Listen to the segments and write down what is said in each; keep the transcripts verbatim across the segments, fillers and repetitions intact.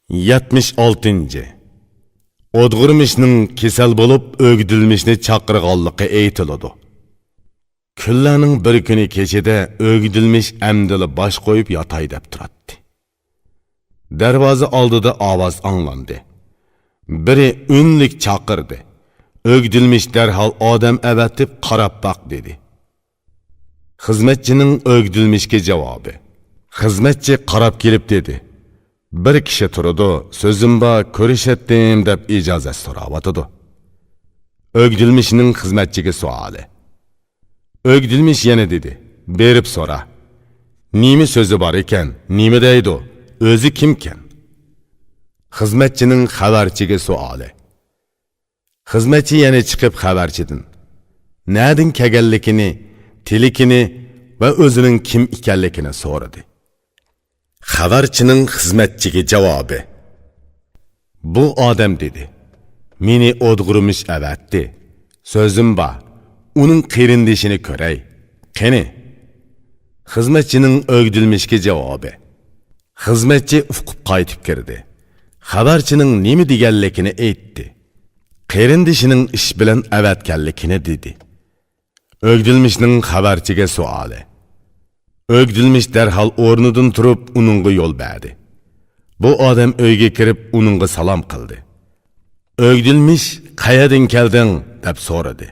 يەتمىش ئالتىنچى. ئودغۇرمىشنىڭ كېسەل بولۇپ ئۆگدۈلمىشنى چاقىرغانلىقى ئېيتىلىدۇ. كۈنلەرنىڭ بىر كۈنى كېچىدە ئۆگدۈلمىش ئەمدىلا باش قويۇپ ياتاي دەپ تۇراتتى. دەرۋازا ئالدىدا ئاۋاز ئاڭلاندى. بىرى ئۈنلۈك چاقىردى. ئۆگدۈلمىش دەرھال ئادەم ئەۋەتىپ قاراپ باق دېدى. خىزمەتچىنىڭ ئۆگدۈلمىشكە جاۋابى. خىزمەتچى قاراپ كېلىپ دېدى، بىر كىشى تۇرىدۇ، سۆزۈم بار، كۆرۈشەتتىم دەپ ئىجازەت سوراۋاتىدۇ. ئۆگدۈلمىشنىڭ خىزمەتچىگە سوئالى. ئۆگدۈلمىش يەنە دېدى، بېرىپ سورا. نېمە سۆزى بار ئىكەن، نېمە دەيدۇ، ئۆزى كىمكەن؟ خىزمەتچىنىڭ خەۋەرچىگە سوئالى. خىزمەتچى يەنە چىقىپ خەۋەرچىدىن نەدىن كەلگەنلىكىنى، تىلىكىنى ۋە ئۆزىنىڭ كىم ئىكەنلىكىنى سورىدى. خەۋەرچىنىڭ خىزمەتچىگە جاۋابى. بۇ ئادەم دېدى، مېنى ئودغۇرمىش ئەۋەتتى. سۆزۈم بار، ئۇنىڭ قېرىندىشىنى كۆرەي. قېنى؟ خىزمەتچىنىڭ ئۆگدۈلمىشكە جاۋابى. خىزمەتچى ئۇقۇپ قايتىپ كىردى. خەۋەرچىنىڭ نېمە دېگەنلىكىنى ئېيتتى. قېرىندىشىنىڭ ئىش بىلەن ئەۋەتكەنلىكىنى دېدى. ئۆگدۈلمىشنىڭ خەۋەرچىگە سوئالى. ئۆگدۈلمىش دەرھال ئورنىدىن تۇرۇپ ئۇنىڭغا يول بەردى. بۇ ئادەم ئۆيگە كىرىپ ئۇنىڭغا سالام قىلدى. ئۆگدۈلمىش، قەيەردىن كەلدىڭ؟ دەپ سورىدى.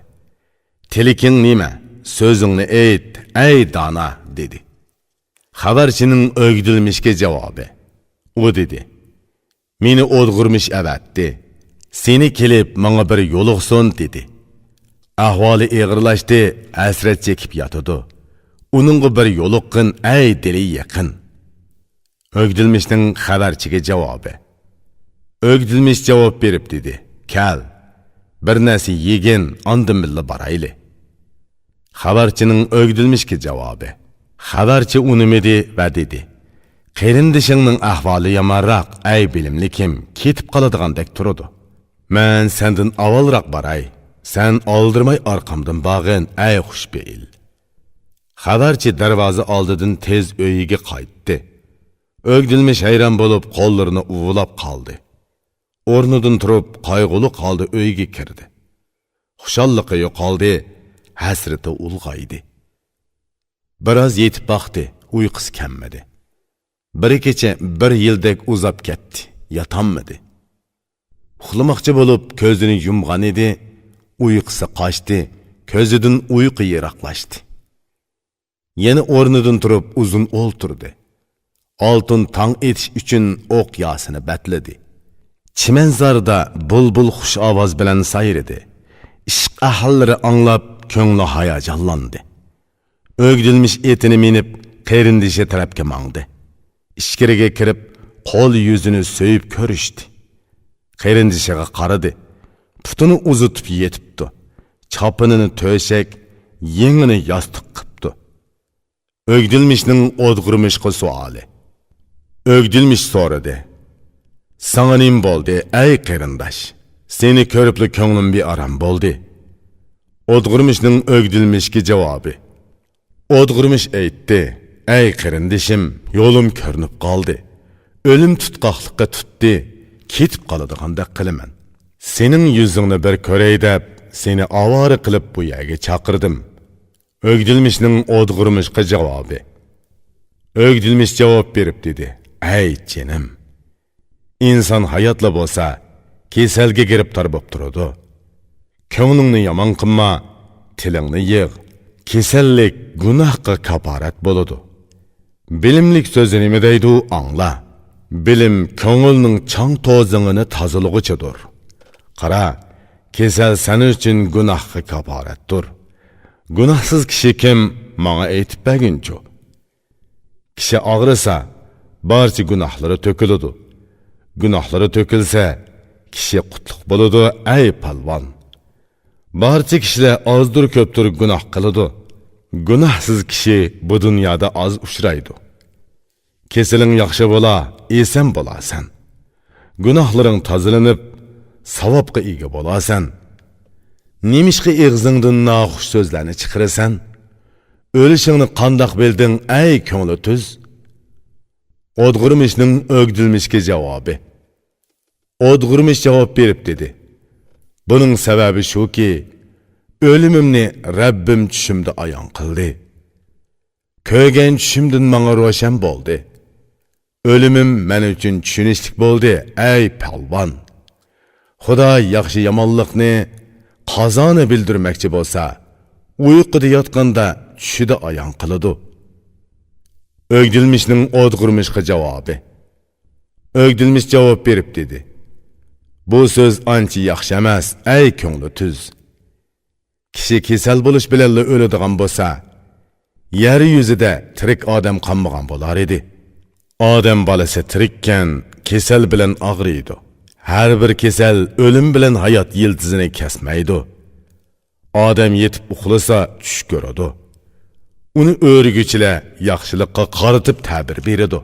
تىلىكىڭ نېمە؟ سۆزۈڭنى ئېيت، ئەي دانا، دېدى. خەۋەرچىنىڭ ئۆگدۈلمىشكە جاۋابى. ئۇ دېدى، مېنى ئودغۇرمىش ئەۋەتتى. سېنى كېلىپ ماڭا بىر يولۇقسۇن دېدى. ئەھۋالى ئېغىرلاشتى، ھەسرەت چېكىپ ياتىدۇ. ئۇنىڭغا بىر يولۇققىن، ئەي دىلى يېقىن. ئۆگدۈلمىشنىڭ خەۋەرچىگە جاۋابى. ئۆگدۈلمىش جاۋاب بېرىپ دېدى، كەل، بىر نەرسە يېگىن، ئاندىن بىللە بارايلى. خەۋەرچىنىڭ ئۆگدۈلمىشكە جاۋابى. خەۋەرچى ئۇنىمىدى ۋە دېدى، قېرىندىشىڭنىڭ ئەھۋالى يامانراق، ئەي بىلىملىكىم، كېتىپ قالىدىغاندەك تۇرىدۇ. مەن سەندىن ئاۋۋالراق باراي، سەن ئالدىرىماي ئارقامدىن بارغىن، ئەي خۇشپېئىل. خەۋەرچى دەرۋازا ئالدىدىن تېز ئۆيىگە قايتتى. ئۆگدۈلمىش ھەيران بولۇپ قوللىرىنى ئۇۋىلاپ قالدى. ئورنىدىن تۇرۇپ قايغۇلۇق ھالدا ئۆيىگە كىردى. خۇشاللىقى يوقالدى، ھەسرىتى ئۇلغايدى. بىراز يېتىپ باقتى، ئۇيقۇسى كەلمىدى. بىر كېچە بىر يىلدەك ئۇزاپ كەتتى، ياتالمىدى. ئۇخلىماقچى بولۇپ كۆزىنى يۇمغان ئىدى، ئۇيقۇسى قاچتى، كۆزىدىن ئۇيقۇ يىراقلاشتى. يەنە ئورنىدىن تۇرۇپ ئۇزۇن ئولتۇردى. ئالتۇن تاڭ ئېتىش ئۈچۈن ئوق ياسىنى بەتلىدى. چىمەنزاردا بۇلبۇل خۇش ئاۋاز بىلەن سايرىدى. ئىشق ئەھلىلىرى ئاڭلاپ كۆڭلى ھاياجانلاندى. ئۆگدۈلمىش ئېتىنى مىنىپ قېرىندىشى تەرەپكە ماڭدى. ئىچكىرىگە كىرىپ قول يۈزىنى سۆيۈپ كۆرۈشتى. قېرىندىشىغا قارىدى. پۇتىنى ئۇزىتىپ يېتىپتۇ. چاپىنىنى تۆشەك، يېڭىنى ياستۇق قىپتۇ. ئۆگدۈلمىشنىڭ ئودغۇرمىشقا سوئالى. ئۆگدۈلمىش سورىدى. ساڭا نېمە بولدى، ئەي قېرىنداش؟ سېنى كۆرۈپلا كۆڭلۈم بىئارام بولدى. ئودغۇرمىشنىڭ ئۆگدۈلمىشكە جاۋابى. ئودغۇرمىش ئېيتتى، ئەي قېرىندىشىم، يولۇم كۆرۈنۈپ قالدى. ئۆلۈم تۇتقاقلىققا تۇتتى، كېتىپ قالىدىغاندەك قىلىمەن. سېنىڭ يۈزۈڭنى بىر كۆرەي دەپ، سېنى ئاۋارە قىلىپ بۇ يەرگە چاقىردىم. ئۆگدۈلمىشنىڭ ئودغۇرمىشقا جاۋابى. ئۆگدۈلمىش جاۋاب بېرىپ دېدى، ئەي جېنىم! ئىنسان ھاياتلا بولسا، كېسەلگە گىرىپتار بولۇپ تۇرىدۇ. كۆڭلۈڭنى يامان قىلما، تىلىڭنى يىغ. كېسەللىك گۇناھقا كاپارەت بولىدۇ. بىلىملىك سۆزى نېمە دەيدۇ، ئاڭلا. بىلىم كۆڭۈلنىڭ چاڭ-توزىڭىنى تازىلىغۇچىدۇر. قارا، كېسەل سەن ئۈچۈن گۇناھقا كاپارەتتۇر. گۇناھسىز كىشى كىم؟ ماڭا ئېيتىپ بەرگىنچۇ. كىشى ئاغرىسا، بارچە گۇناھلىرى تۆكۈلىدۇ. گۇناھلىرى تۆكۈلسە، كىشى قۇتلۇق بولىدۇ، ئەي پالۋان! بارچە كىشىلەر ئازدۇر-كۆپتۇر گۇناھ قىلىدۇ. گۇناھسىز كىشى بۇ دۇنيادا ئاز ئۇچرايدۇ. كېسىلىڭ ياخشى بولا، ئېسەن بولارسەن. گۇناھلىرىڭ تازىلىنىپ، ساۋابقا ئىگە بولارسەن. نېمىشقا ئېغىزىڭدىن ناخۇش سۆزلەرنى چىقىرىسەن؟ ئۆلۈشۈڭنى قانداق بىلدىڭ، ئەي كۆڭلى تۈز؟ ئودغۇرمىشنىڭ ئۆگدۈلمىشكە جاۋابى. ئودغۇرمىش جاۋاب بېرىپ دېدى: بۇنىڭ سەۋەبى شۇكى، ئۆلۈمۈمنى رەببىم چۈشۈمدە ئايان قىلدى. كۆرگەن چۈشۈمدىن ماڭا روشەن بولدى. ئۆلۈمۈم مەن ئۈچۈن چۈشىنىشلىك بولدى، ئەي پالۋان! خۇدا ياخشى-يامانلىقنى، قازانى بىلدۈرمەكچى بولسا، ئۇيقۇدا ياتقاندا چۈشىدە ئايان قىلىدۇ. ئۆگدىلمىشنىڭ ئودغۇرمىشقا جاۋابى. ئۆگدىلمىش جاۋاب بېرىپ دېدى: بۇ سۆز ئانچە ياخشى ئەمەس، ئەي كۆڭلى تۈز! كىشى كېسەل بولۇش بىلەنلا ئۆلىدىغان بولسا، يەر يۈزىدە تىرىك ئادەم قالمىغان بولار ئىدى. ئادەم بالىسى تىرىككەن، كېسەل بىلەن ئاغرىيدۇ. ھەر بىر كېسەل ئۆلۈم بىلەن ھايات يىلتىزىنى كەسمەيدۇ. ئادەم يېتىپ ئۇخلىسا، چۈش كۆرىدۇ. ئۇنى ئۆرۈگۈچىلەر ياخشىلىققا قارىتىپ تەبىر بېرىدۇ.